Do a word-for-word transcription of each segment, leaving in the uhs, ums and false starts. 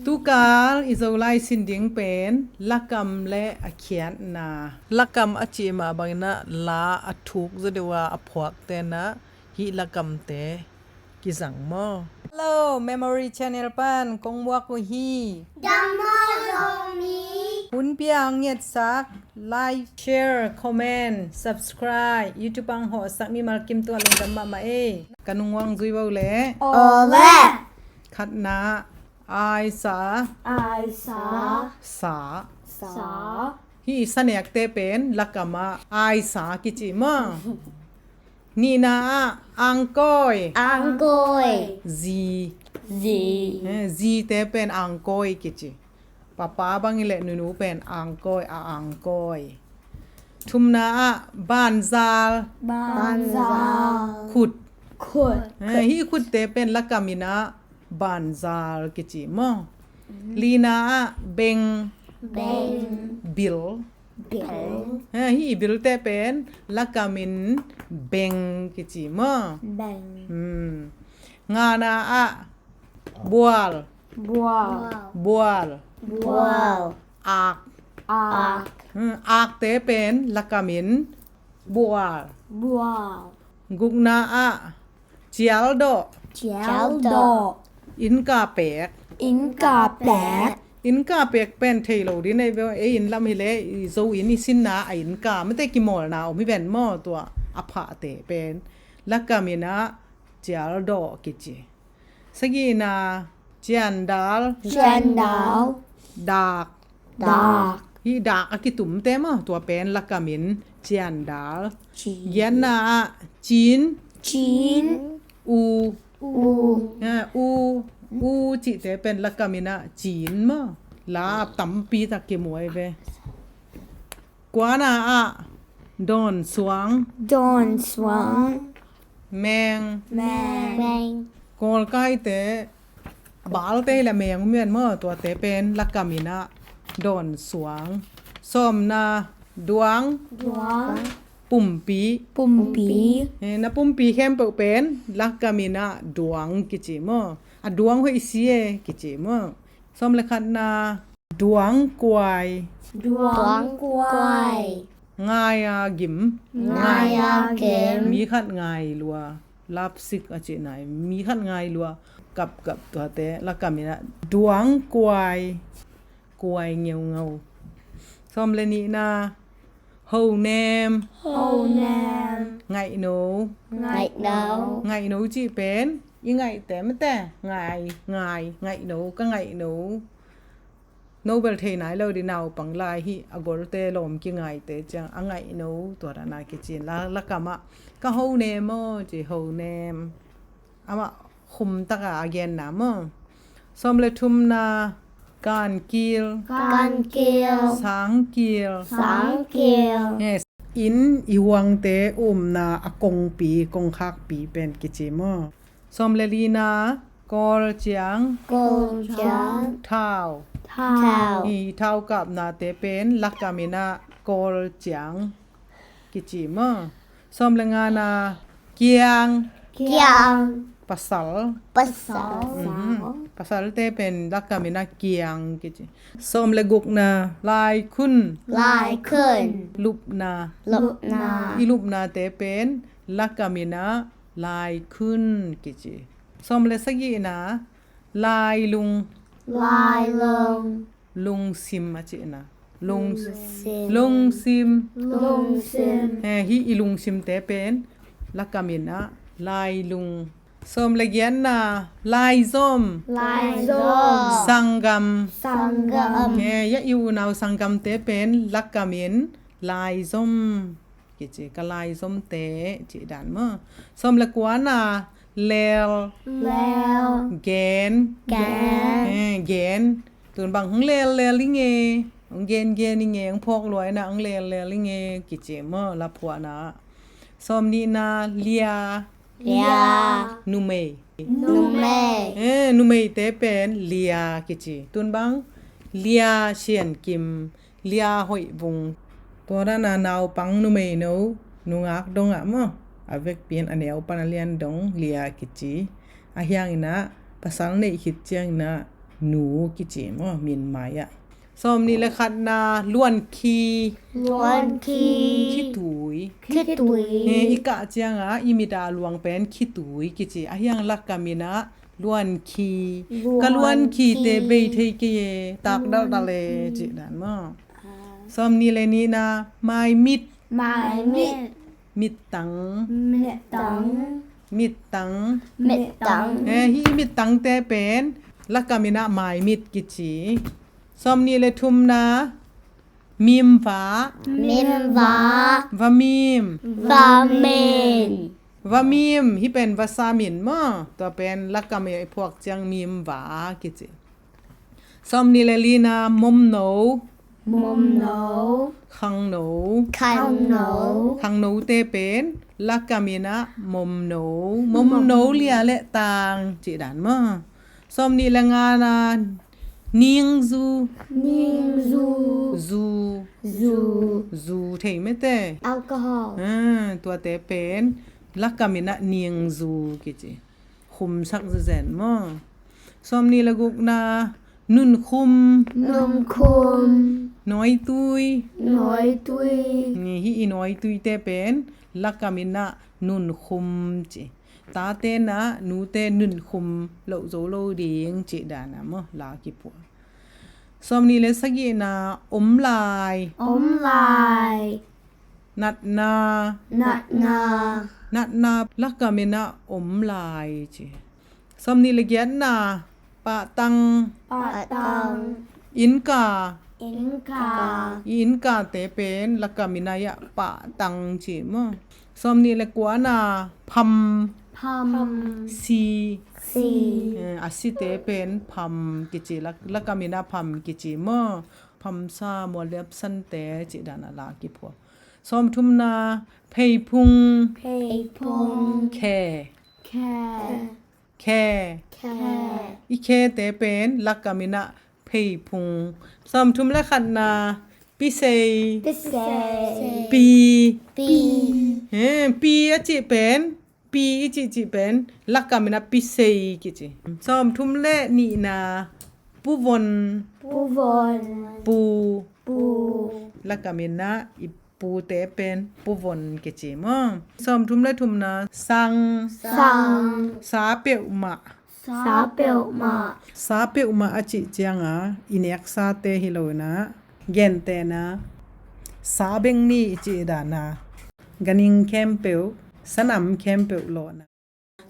Tukal i Zolai sin ding pen lakam le a khiatna. Lakam a cih mah bangin ah la a thuk zaw deuh a, a phuakte in ah hih lakamte kizang maw? Hello, Memory Channel pan kong muak uh hi. Dam maw Zomi? Hun pia hong ngetsak, like, share, comment, subscribe, YouTube ang hawhsak mimal kim tua lungdam mahmah ei. Ka nung uang zui vo le. Aw le. Khatna, aisa. Aisa. Sa. Sa. Hih sa nekte pen lakam ah aisa kici maw? Nihna ah angkawi. Angkawi. Zi. Zi. Eh, zite pen angkawi kici. Papa bang i le nunu pen angkawi, a angkawi. Thumna ah banzal. Banzal. Khut. Khut. Eh, hih khutte pen lakam in ah banzal kici maw? Lina ah beng. Beng. Bil. Bil. Eh, hih bilte pen lakam in beng kici maw? Beng. Hmm. Ngana ah bual. Bual. Bual. Bual. Ak. Ak. Hmm, akte pen lakam in bual. Bual. Gukna ah cialdawh. Cialdawh. Innka pek. Innka pek. Innka pek pen thei lo ding nei ve, ei inn lam hi le i Zo inn i sinna a innka mate kimawlna om hi ven maw, tua a phahte pen lakam in ah cialdawh kici. Sagihna ciandal. Ciandal. Dak. Dak. Hih dak a kitumte maw, tua pen lakam in ciandal. Cin. Giatna ah cin. Cin. U. U. Ah, u. U cihte pen lakam in ah cin maw? La tampi tak kimu ei ve. Kuana ah dawnsuang. Dawnsuang. Meng. Meng. Meng. Kawlkaite balte hi le meng um hi ven maw, tuate pen lakam in ah dawnsuang. Sawmna duang. Duang. Pumpi. Pumpi. Eh, na pumpi khempeuh pen lakam in ah duang kici maw? A duang hoih si e kici maw? Sawm le khatna duangkuai. Duangkuai. Ngai a gim. Ngai a gim. Mi khat ngai lua. Lapsik a cih nai. Mi khat ngai lua. Kapkap tuate lakam in ah duangkuai. Kuai ngeungau. Sawm le nihna honem. Honem. Ngaihno. Ngaihno. Ngaihno cih pen i ngaihte mate. Ngai, ngai, ngaihno, ka ngaihno. No bel thei nai lo ding, naupang lai hi, a golte lawm kingaite ciang a ngaihno, tua dan a kici in la, lakam ah ka honem aw ci, honem. Amah khum tak a a genna maw? Sawm le thumna kankil. Kankil. Sangkil. Sangkil. Yes. Inn i huangte umna a kongpi, kongkhakpi pen kici maw? Sawm le lina kawlciang. Kawlciang. Thau. Thau. I thau kapnate pen lakam in ah kawlciang kici maw? Sawm le ngana kiang. Kiang. Pasal. Pasal. Mhm. Pasalte pen lakam in ah kiang kici. Sawm le gukna laikhun. Laikhun. Lupna. Lupna. I lupnate pen lakam in ah laikhun kici. Sawm le sagihna lailung. Lailung. Lungsim a cihna. Lung-, lungsim. Lungsim. Lungsim. Eh, hih i lungsimte pen lakam in ah lailung. Sawm le giatna laizom. Laizom. Sanggam. Sanggam. Eh, ya i unau sanggamte pen lakam in laizom kici, ka laizomte cih dan maw? Sawm le kuana lel. Lel. Gen. Gen. Eh, gen. Tun bang hong lel lel i nge, hong gen gen i nge, hong phawk lua in ah hong lel lel i nge kici maw, laphuahna. Sawm nihna lia. Lia. Numei. Numei. Eh, numeite pen lia kici. Tun bang lia siankim, lia hoih vung. Tua dan a naupang numeino nungak dongah maw, a vekpi in a neu pan a lian dong lia kici. Ahi hangin ah pasal neih khit ciangin ah nu kici maw, min mai ah. Sawmnih le khatna, luankhi. Luankhi. Khitui. Khitui. He, i kah ciangah i mit a luang pen khitui kici. Ahi hang lakam in ah luankhi. Ka luankhi te bei thei kei e, tak daldal e, cih dan maw. Sawmnih le nihna, maimit. Maimit. Mittang. Mittang. Mittang. Mittang. Eh, hih mittangte pen lakam in ah maimit kici. Sawmnih le thumna, mimva. Mimva. Vamim. Vamim. Vamim, hih pen vasa min maw. Tua pen lakam in ah i phuak ciang mimva kici. Sawmnih le lina, momno. Momno. Khangno. Khangno. Khangnote pen lakam in ah momno. Momno lia le tang cih dan maw. Sawmnih le ngana, ningzu. Ningzu. Zu. Zu. Zu thei mete. Alcohol. Ah, tuate pen lakam in ah ningzu kici. Khumsak zezen maw. Sawmnih le gukna, nunkhum. Nunkhum. Nawitui. Nawitui. Ni, hih i nawituite pen lakam in ah nunkhum ci. Tate in ah nute nunkhum loh zo lo ding cih dan ah maw, la kiphuak. Sawmnih le sagihna, omlai. Omlai. Natna. Natna. Natna lakam in ah omlai ci. Sawmnih le giatna, pahtang. Pahtang. Innka. Innka. I innkate pen lakam in ah pahtang ci maw. Sawmnih le kuana, pham. Pham. Si. Si. Eh, a site pen pham kici, lak-, lakam in ah pham kici maw. Phamsa, mualliap sante cih dan ah la kiphuak. Sawmthumna, pheiphung. Pheiphung. Khe. Khe. Khe. Khe. Khe. I khete pen lakam in ah pheiphung. Sawmthum le khatna, pisei. Pisei. Pi. Pi. He, pi a cih pen, pi i cihcih pen lakam in ah pisei kici. Sawmthum le nihna, puvon. Puvon. Pu. Pu. Lakam in ah i pute pen puvon kici maw. Sawmthum le thumna, sang. Sang. Sa peuhmah. Sa peuhmah. Sa peuhmah a cih ciangah i neksate hi lo in ah, gentehna, sa beng ni i cih dan ah, ganhing khempeuh, sanam khempeuh lawhna.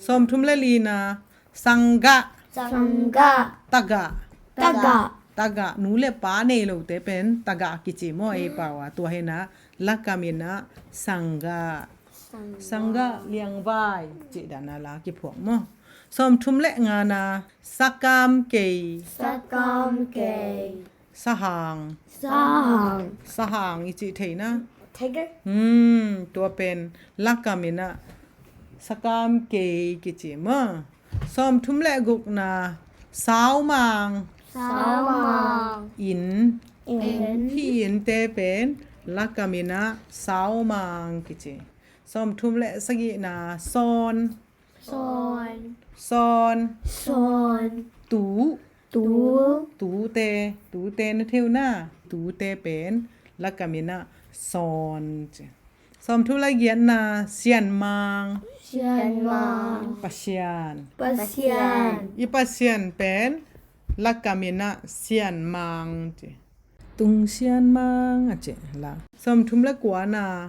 Sawmthum le lina, sanggah. Sanggah. Tagah. Tagah. Tagah. Nu le pa nei lote pen tagah kici maw, ei pau ah. Tua hi in ah lakam in ah sanggah. Sanggah. Sanggah liangvai cih dan ah la kiphuak maw. Sawmthum le ngana, sakam kei. Sakam kei. Sahang. Sahang. Sahang i cih thei na. Tiger. Hmm, tua pen lakam in ah sakam kei kici maw. Sawmthum le gukna, saumang. Saumang. Inn. Inn. Hih innte pen lakam in ah saumang kici. Sawmthum le sagihna, sawn. Sawn. Sawn. Sawn. Tu. Tu. Tute. Tute na thei uh na. Tute pen lakam in ah sawn ci. Sawmthum le giatna, sianmang. Sianmang. Pasian. Pasian. I Pasian pen lakam in ah sianmang ci. Tung sianmang a ci la. Sawmthum le kuana,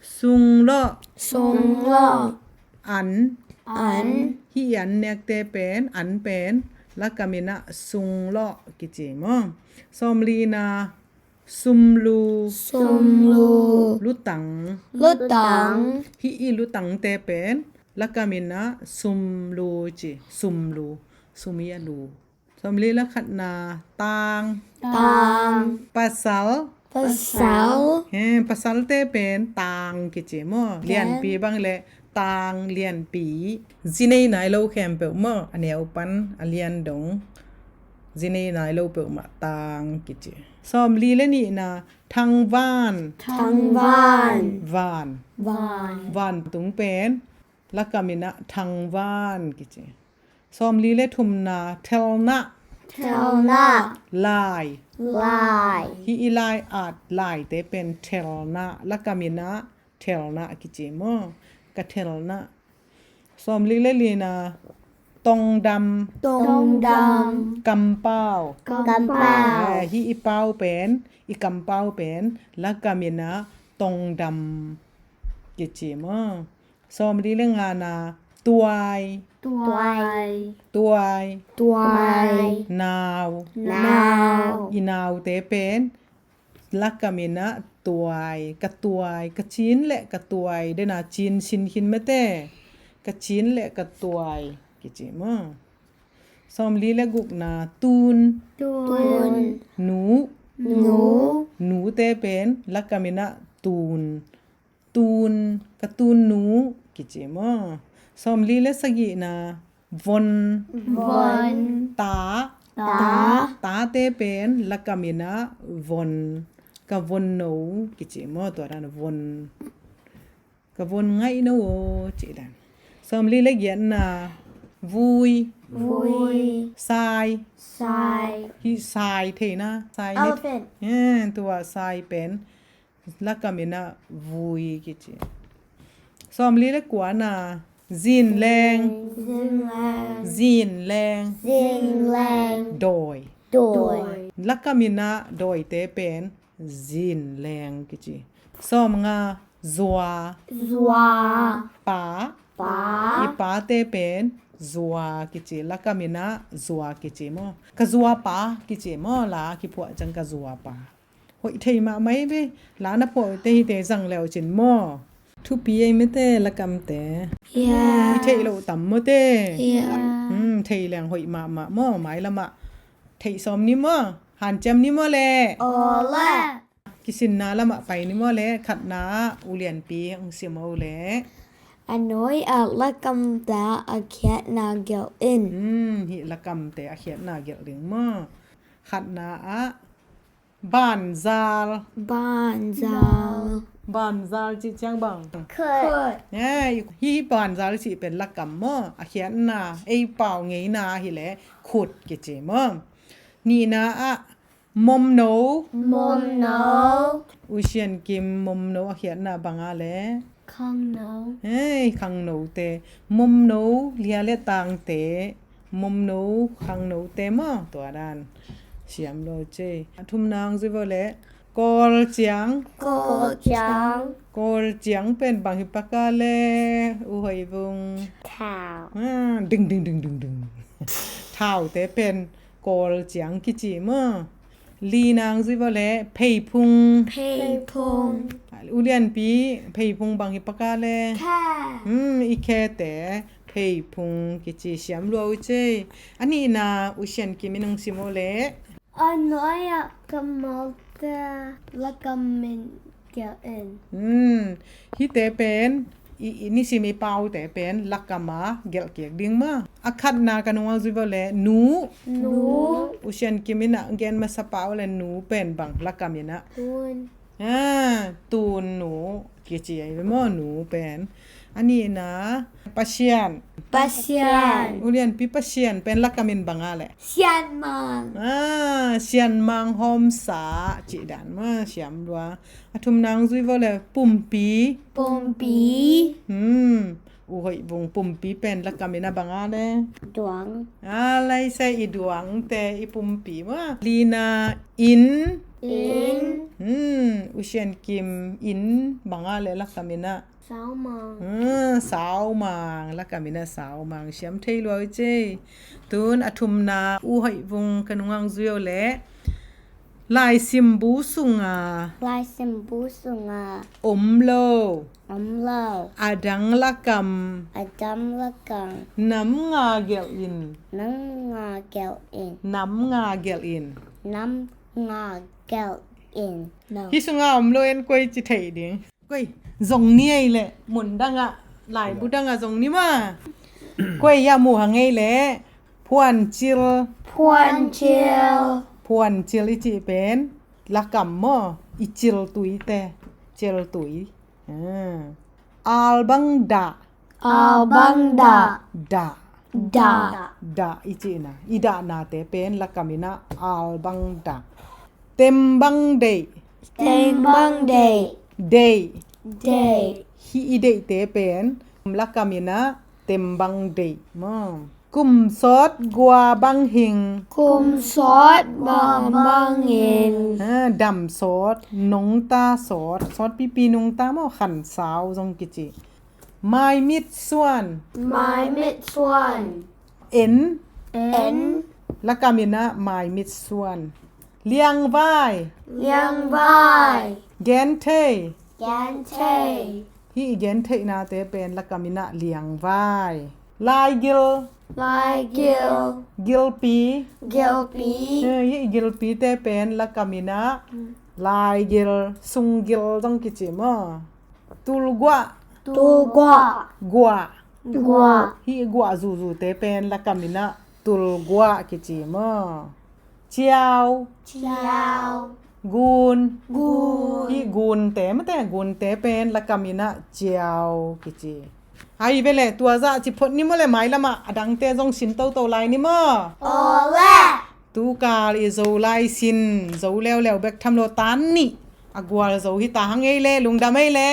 sunglawh. Sunglawh. An. An. Hih an nekte pen, an pen lakam in ah sunglawh kici maw. Sawmlina, sumlu. Sumlu. Lutang. Lutang. Hih i lutangte pen lakam in ah sumlu ci. Sumlu. Sum i a lu. Sawmli le khatna, tang. Tang. Pasal. Pasal. He, pasalte pen tang kici maw. Lianpi bang le tang, lianpi. Zinei nai lo khempeuh maw, a neu pan a lian dong. Zinei nai lo peuhmah tang kici. Sawmli le nihna, thangvan. Thangvan. Van. Van. Vantung pen lakam in ah thangvan kici. Sawmli le thumna, thelna. Thelna. Lai. Lai. Hih i lai at laite pen thelna, lakam in ah thelna kici maw? Ka thelna. Sawmli le lina, tongdam. Tongdam. Kampau. Kampau. Eh, hih i pau pen, i kampau pen lakam in ah tongdam kici maw? Sawmli le ngana, tuai. Tuai. Tuai. Tuai. Nau. Nau. I naute pen lakam in ah tuai, ka tuai, ka cin le ka tuai, dena cin sin khin mate, ka cin le ka tuai kici maw? Sawmli le gukna, tun. Tun. Nu. Nu. Nute pen lakam in ah tun. Tun, ka tun nu kici maw? Sawmli le sagihna, von. Von. Ta. Ta. Tate pen lakam in ah von. Ka von no kici maw? Tua dan von. Ka von ngaih no aw cih dan. Sawmli le giatna, vui. Vui. Sai. Sai. Hih sai theihna, sai ni. Elephant. Eh, tua sai pen lakam in ah vui kici. Sawmli le kuana, zinleng. Zinleng. Zinleng. Zinleng. Dawi. Dawi. Lakam in ah dawite pen zinleng kici. Sawmnga, zua. Zua. Pa. Pa. I pate pen zua kici, lakam in ah zua kici maw? Ka zua pa kici maw? La kiphuah ciang ka zua pa. Hoih thei mahmah hi ve. La na phuah uh te hite zang le uh cin maw? Thupi ei mate lakamte. Hi theih loh tam mate. Hmm, thei leng hoih mahmah maw? Mailam ah theih sawm ni maw? Hanciam ni maw le? Aw le. Kisinna lamah pai ni maw le? Khatna ah U Lianpi hong sim o le. A nuai ah lakamte a khiatna gelh in. Hmm, hih lakamte a khiatna gelh ding maw? Khatna ah banzal. Banzal. Banzal cih ciang bang? Khut. Eh, hih banzal cih pen lakam maw? A khiatna, ei pau ngeina hi le khut kici maw? Nihna ah momno. Momno. U Sian Kim, momno a khiatna banga le? Khangno. Hei, khangnote. Momno, lia le tangte. Momno, khangnote maw? Tua dan. Siam lo cei. A thumna hong zui vo le. Kawl ciang. Kawl ciang. Kawl ciang pen bang hi paka le? U Hoih Vung. Thau. Ah, ding, ding, ding, ding, ding. Thaute pen kawl ciang kici maw? Li nang zui vo le, pheiphung. Pheiphung. U Lianpi, pheiphung bang hi paka le? Khe. Hmm, i khete pheiphung kici, siam lua uh cei. A nihna U Sian Kim in hong sim o le. A nuai ah kammalte lakam in gelh in. Hmm, hihte pen i, i nisim i paute pen lakam a gelh kik ding maw? A khatna ka nung a zui vo le, nu. Nu. U Sian Kim in a gen masa pau le, nu pen bang lakam in a? Tun. Ah, tun nu kici ahi ve maw, nu pen. A nihna, Pasian. Pasian. U Lianpi, Pasian pen lakam in banga le? Sianmang. Ah, sianmang hawmsa cih dan maw, siam lua. A thumna hong zui vo le, pumpi. Pumpi. Hmm. U Hoih Vung, pumpi pen lakam in a banga le? Duang. Ah, lai se, i duangte, i pumpi maw. Lina, inn. Inn. Hmm. U Sian Kim, inn banga le lakam in a? Saumang. Hmm, saumang, lakam in a saumang, siam thei lua uh cei. Tun a thumna U Hoih Vung ka nung hong zui o le. Laisimbu sunga. Laisimbu sunga. Om lo. Om lo. A dang lakam. A dang lakam. Nam nga gelh in. Nam nga gelh in. Nam nga gelh in. Nam nga gelh in. No. Hih sunga om lo en koi ci thei ding. Koi, zong ni ei le, mun dangah, laibu dangah zong ni maw. Koi, ya mu hang ei le, phuancil. Phuancil. Phuancil i cih pen lakam maw, i cil tuite, cil tui. Ah. Albang dah. Albang dah. Dah. Dah. Dah i cihna. I dahnate pen lakam inah al bang dah. Tem bang deih. Tem bang deih. Deih. Deih. Hih i deihte pen lakam inah tem bang deih maw. Kum sawt gua bang hing. Kum sawt gua bang hing. Ah, dam sawt, nungta sawt, sawt pipi nungta maw, khansau zong kici. Maimit suan. Maimit suan. En. En. Lakam inah maimit suan. Liangvai. Liangvai. Genthei. Genthei. Hih i gentheihnate pen lakam inah liangvai. Laigil. Laigil. Gilpi. Gilpi. Eh, hih i gilpite pen lakam inah laigil, sunggil zong kici maw. Tulguah. Tulguah. Guah. Guah. Hih guah zuzute pen lakam inah tulguah kici maw. Ciau. Ciau. Gun. Gun. Hih gunte mate, gunte pen lakam inah ciau kici. Ai vele, tua zah ci phot ni maw le, mailamah a dangte zong sin toto lai ni maw. Aw le. Tukal i Zolai sin zo leuleu bek tham lo, tan nih a gualzo hi ta hang ei le, lungdam ei le.